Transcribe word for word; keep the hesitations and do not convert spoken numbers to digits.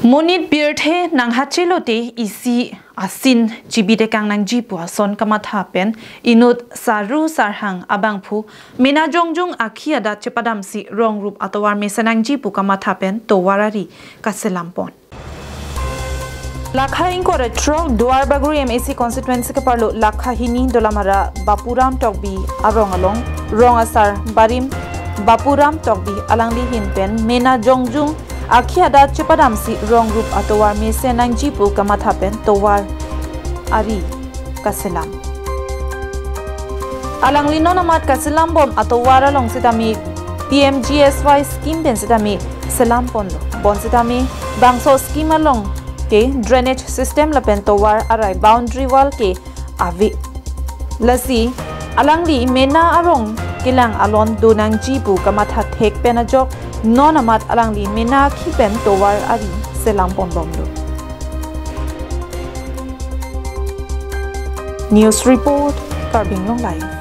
Monit pirthe nanghache lote isi asin chibi tekang nangji pu ason kamatha pen inut sarlu sarhang abangphu Mena Jongjung akhi adat chepadamsi rong rup atovar mesen nangji pu kamatha pen tovar ari kaselam pon. Lakha ingkoi ra throk Duar Bagori M A C constituency keparlo Lakha hini Dolamara Bapuram Tokbi arong along rong asar barim Bapuram Tokbi alangli ahin pen Mena Jongjung akhi adat chepadamsi rong rup atovar mesen nangji pu kamatha pen tovar ari kaselam. Alangli non amat kaselam bom atovar along sitame P M G S Y scheme pen sitame selam ponlo. Bonsitame bangso scheme along ke drainage system lapen tovar arai boundary wall ke ave. Lasi alangli Mena arong kelang alon do nangji pu kamatha thek pen ajok non amat alangli Mena akhi pen tovar ari selam pon bomlo. News report, Karbi Anglong Live.